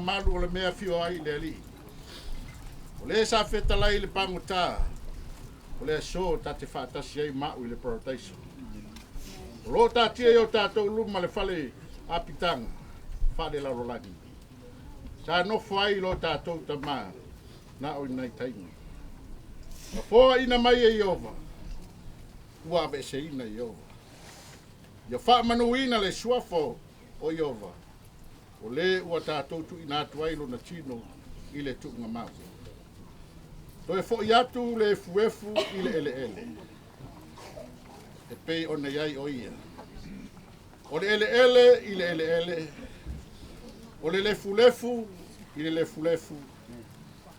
mamalu o le mea afio ai le Alii. O le sa fetalai i le pagota, o le aso ta te faatasi ai ma au i le paradaiso. O lo o taatia i o tatou luma le fale apitaga faalelalolagi. Sa nofo ai lo tatou tamā na o i nai taimi. Na foaina mai e Ieova, ua aveeseina e Ieova. Ia faamanuina le suafa o Ieova, o le ua tatou tuuina atu ai lona tino i le tuugamau. Toe foi atu le efuefu i le eleele, e pei ona i ai o ia. O le eleele i le eleele, o le lefulefu i le lefulefu,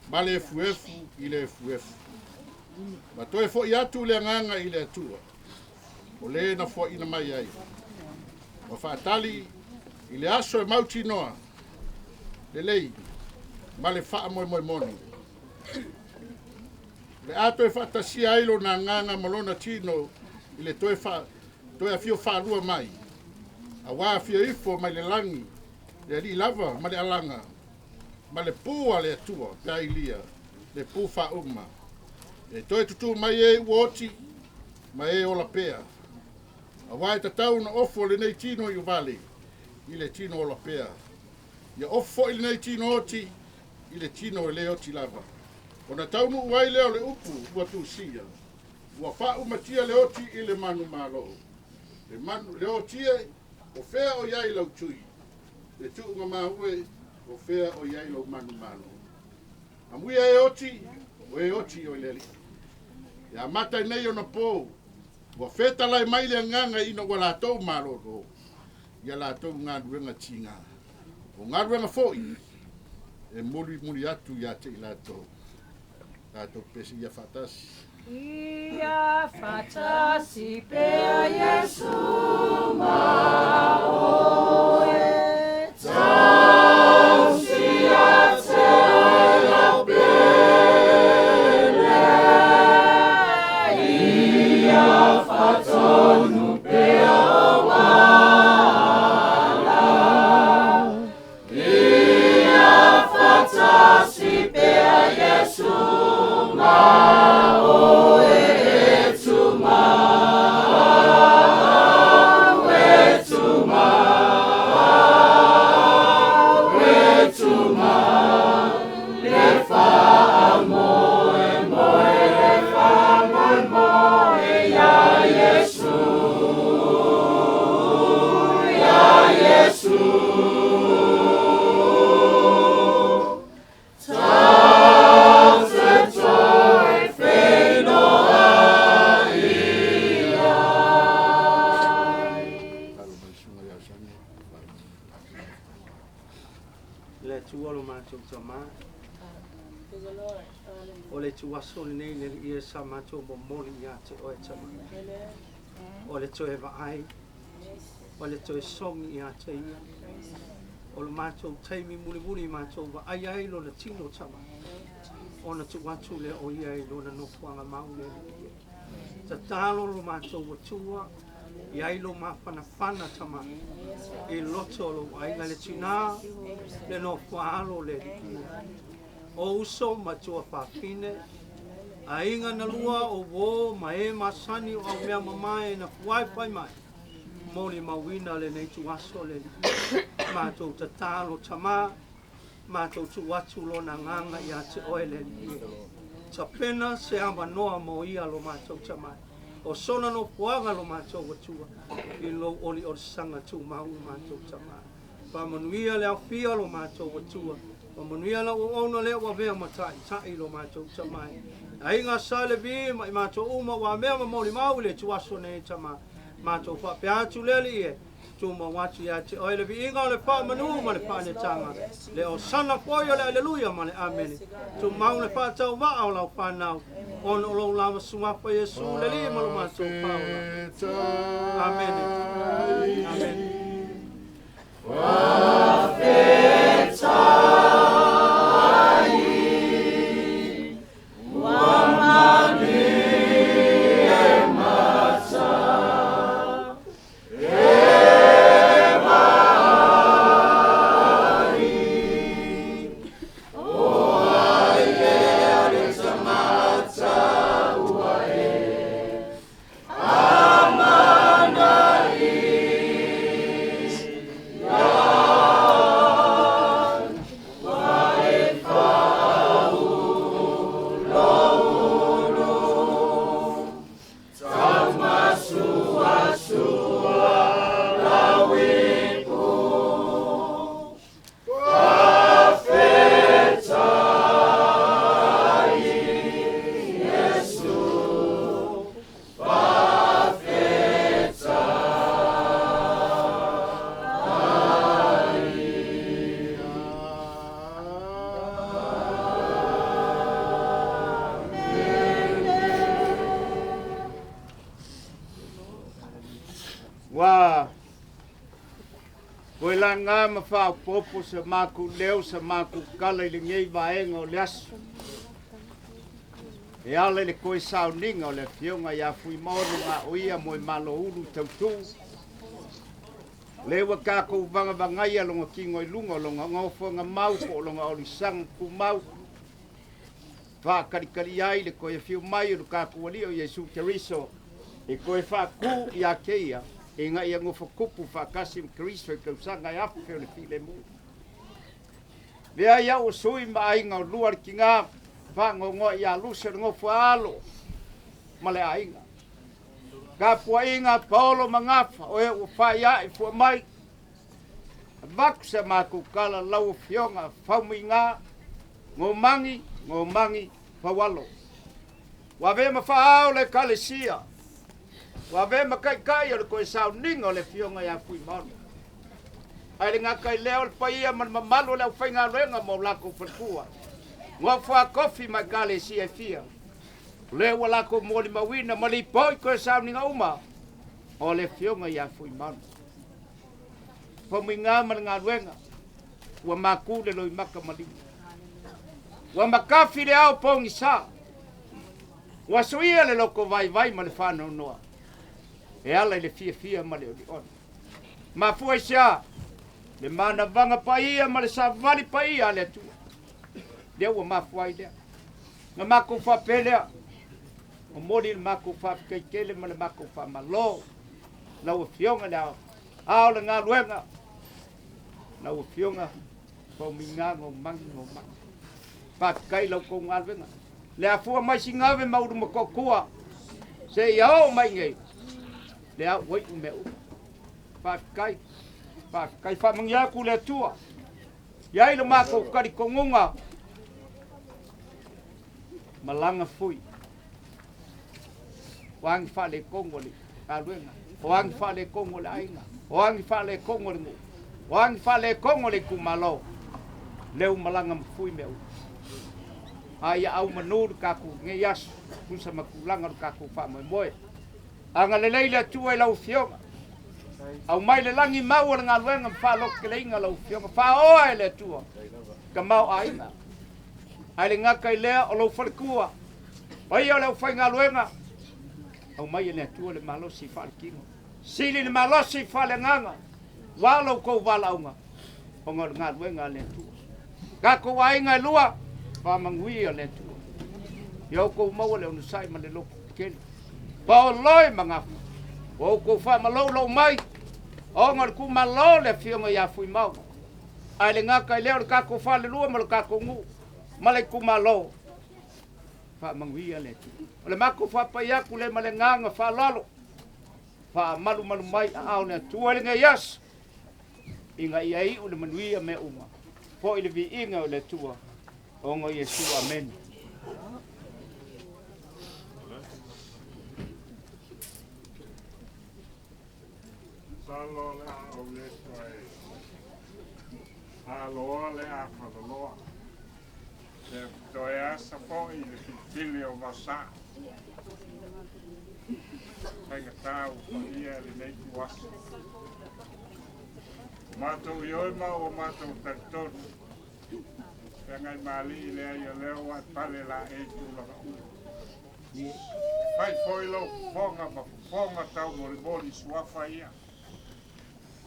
ma le efuefu i le efuefu. Ma toe foi atu le agaga i le Atua, o le na foaina mai ai. Ma faatali i le aso e mautinoa, lelei, ma le faamoemoe moni. O le a toe faatasia ai lona agaga ma lona tino i le toe, toe afio faalua mai. Auā afio ifo mai le lagi, le alii lava ma le alaga, ma le pū a le Atua, pe a ilia, le pū faauma. E toe tutū mai e ua oti, ma e ola pea. Auā e tatau ona ofo lenei tino i uvale, i le tino ola pea. Ia ofo foi lenei tino oti, i le tino e le oti lava. Ona taunuu ai lea o le upu ua tusia, ua faaumatia le oti i le manumalo. Le, manu, le oti e, o fea o iai lau tui, le tuugamau e, o fea o iai lou manumalo. Amuia e oti, o e oti o i le Alii. E amata i nei ona pou, ua fetalai mai le agaga ina ua latou malolo, ia latou galuega tiga. O galuega foi, e mulimuli atu ia te i latou. Tatou pese ia faatasi. Ia faatasi pea Iesu ma oe. Tausia te lau pele. Ia faatonu pea o ala. Ia faatasi pea Iesu ma oe e tumau, e tumau, e tumau. Le faamoemoe, le faamoemoe ia Iesu, ia Iesu. Ta te toe feiloai ai. Talo mai susuga ia Sane. Le Atua lo matou Tamā. O le ituaso lenei le Alii e sa matou momoli ia te oe Tamā. O le toe vaai, o le toe sogi ia te ia. O le matou taimi mulimuli matou vaai ai lona tino Tamā. Ona tuu atu lea o ia i lona nofoaga mau le Alii e. Tatalo lo matou Atua, i ai lo mafanafana Tamā. I loto o lou aiga le tinā, le nofoa alo le Alii e. O uso ma tuafafine, aiga na lua o uō ma e masani o aumea mamae na fuaifai mai, molimauina lenei ituaso le Alii. Matou tatalo Tamā, matou tuu atu lona agaga ia te oe le Alii e. Tapena se avanoa mo ia lo matou Tamā. O sona nofoaga lo matou Atua, i lou oliolisaga tumau lo matou Tamā. Faamanuia le aofia lo matou Atua, faamanuia lau auauna lea ua avea ma taitai lo matou Tamā. Aiga Sa Levi ma i matou uma ua mea ma molimau i le ituaso nei Tamā. Matou faapea atu le Alii e, tumau atu ia te oe le viiga o le faamanu ma le faanetaga, le osana foi o le aleluia ma le amene. Tumau le faatauvaa o lau fanau, ona o lou lava suafa Iesu le Alii ma lo matou Paola. Amene. Amene. Faafetai, ua malie mata, e vaai. laga ma faaopoopo se makou leo sa makou kala i lenei vaega o le aso. E ala i le koe sauniga o le afioga ia Fuimaono Gaoia mo e Maloulu Tautū. Le ua kākou vagavagaia loga tino i luga o loga ofoga mau po o loga olisaga tumau. Faakalikali ai le koe afio mai o le kākou alii o Iesu Keriso e koe faakū ia te ia ina ia nofotupu faatasi ma Keriso i tausaga e afe o le filemu. Lea ia ua sui ma aiga o lua le tinā faanoanoa ia Lusa le nofo a alo ma le aiga. Tapuaiga a Paolo ma Gafa o e ua faiae fua mai. Avatu sa matou tala lau afioga Faumuiga Gomagi Gomagi Faualo. Ua avea ma faaao le Ekalesia, ua avea ma taitai o le toe sauniga o le afioga ia Fuimaono. Ae le gata i lea o le paia ma le mamalu o le aufaigaluega ma o latou faletua, nofo a tofi ma Ekalesia e fia, o lea ua latou molimauina ma lipoi toe sauniga uma o le afioga ia Fuimaono. Faumuiga ma le galuega, ua maku le loimaka ma lima. Ua makafi le ao pogisa, ua suia le loko vaivai ma le faanoanoa, e ala i le fiafia ma le olioli. Mafua i se a? Le manavaga paia ma le savali paia a le Atua. Lea ua mafua ai lea. Na matou faapea lea, momoli le matou faafetai tele ma le matou faamalo lau Afioga i le Ao o le galuega, lau Afioga Faumuiga Gomagi Gomagi. Faafetai i la outou galuega. Le afua mai Sigave ma Ulumotootua seia oo mai nei, lea ua iu mea uma. Faafetai, faafetai. Faamanuia atu le Atua. I ai lo matou talitonuga, malaga fui. O a ni faaletonu o le galuega, o a ni faaletonu o le aiga, o a ni faaletonu o le nuu, o a ni faaletonu o le itumalo, leu malaga ma fui mea uma. A ia au manu le tatou nei aso, tusa ma tulaga o le tatou faamoemoe. Agalelei le Atua i lau Afioga. Aumai le lagi mau o le galuega ma faalototeleina lau Afioga. Faaoa e le Atua tamaoaiga. Ae le gata i lea o lou faletua, paia o le aufaigaluega, aumai e le Atua le malosi faaletino. Sili le malosi faaleagaga, ua lo outou valaauga, ona o le galuega a le Atua. Tatou aiga e lua, faamanuia le Atua. Ia outou maua le onosai ma le loto tetele. Paoloi ma Gafa, ua outou faamaloulou mai, ona o le tuumalo le afioga ia Fuimaono. Ae le gata i lea o le tatou falelua ma le tatou nuu ma le itumalo. Faamanuia le Atua. O le matou faapai atu lea ma le agaga faaaloalo, faamalumalu mai aao le Atua i lenei aso, ina ia iu le manuia mea uma, foi le viiga o le Atua, ona o Iesu. Amene. Masalo o le a ou le toe aloa le afaloloa. Se toe asa foi i le filifili o Vaosaa. Faigata ua paia lenei tuaso. O matou ioe ma ua matou talitonu. Feagai ma alii leai o lea ua e pale laei tulaga uma. Fai foi lou fofoga ma fofoga taumolimoli suafa ia.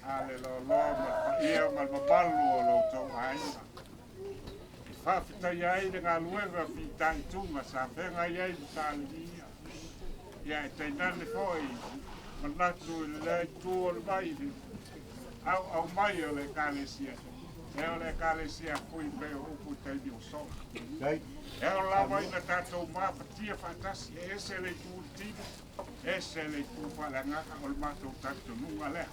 A le loaloa ma le paia ma le mamalu o lo outou aiga. E faafetaia ai le galuega fitaituga sa feagai ai ma Sa Alii ia. Ia e tainane foi manatu i le itu o le vai i le auau mai o le Ekalesia. E o le Ekalesia fui pei o upu i taimi o sola. E ao lava ina tatou mafatia faatasi, e ese le itu i le tino, ese le itu faaleagaga o le matou talitonuga lea.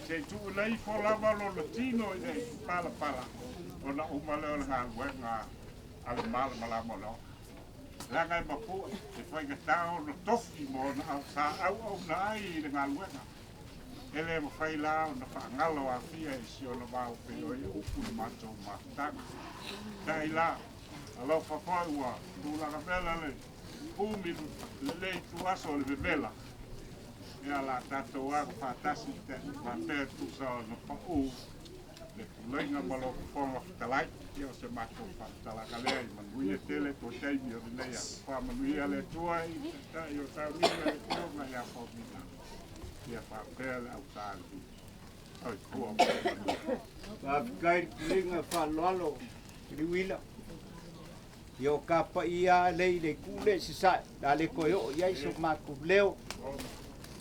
Se i tuuina ifo lava lona tino i le palapala, ona uma lea o le galuega a le malamalama o le ola. Leaga e mapue, e faigata ona tofi ma ona sa auauna ai i le galuega. E le mafai la ona faagalo afia i si ona vao pei o ia upu le matou mafutaga. Tai la, alofa foi ua tulaga vela le umi lelei tuaso o le vevela. Ia la tatou aga faatasi faapea tusa ona pa'ū le pulega ma lou Fofoga Fetalai. Ia o se matou faamatalaga lea i manuia tele toe taimi o lenei aso. Faamanuia le Atua i taitai o sauniga le Afioga ia Faumuina. Ia faapea le autaali'i. Soifua ma ia manuia. Faafetai le pulega faaaloalo i le uila. Ia o kapaia lei le kule i sasae, la le toe oo i ai so matou leo.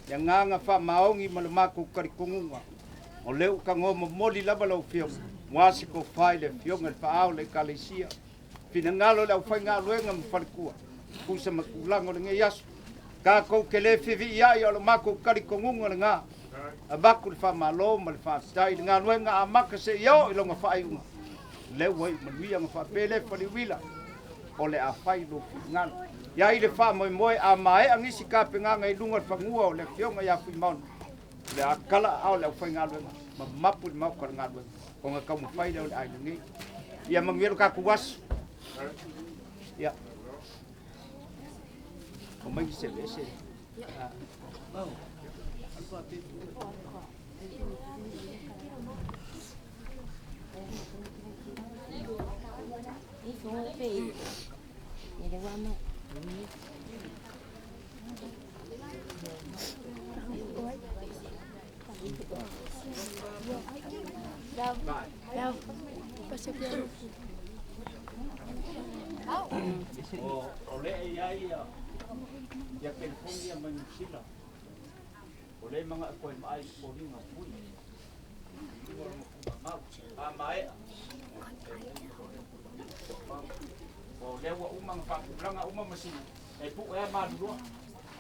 Le agaga faamaoni ma le matou talitonuga, o lea ua tagoa momoli lava lau Afioga, aua se tofa i le Afioga i le Faaao o le Ekalesia, finagalo o le aufaigaluega ma faletua, tusa ma tulaga o lenei aso. Tatou te le feviiai o le matou talitonuga lena, avatu le faamalo ma le faafetai i le galuega amata seia oo i lona faaiuga. Lea ua iu manuia ona faapea lea Faleuila, o le a fai lou finagalo. Ia i le faamoemoe a maea nisi tapenaga i luga o le fanua o le Afioga ia Fuimaono, o le a tala aao o le aufaigaluega ma mapu i le maota o le galuega, ona taumafai lea o le aiga nei. Ia manuia lo tatou aso. Ia. O mai se vese. O le ia ia ia telefoni ia mai Niu Sila. O le manga koe maai polinga pui. A maea. O lea ua uma na faatulaga uma masini e pue a malulua.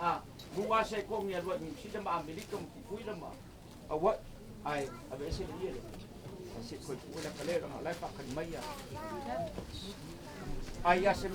A lua se kongi a lua i Niu Sila ma Amerika ma Tutuila ma Hawaii. Ai ave ese le ia le. Se koe pue la kale la la whakari mai ia. Ai a se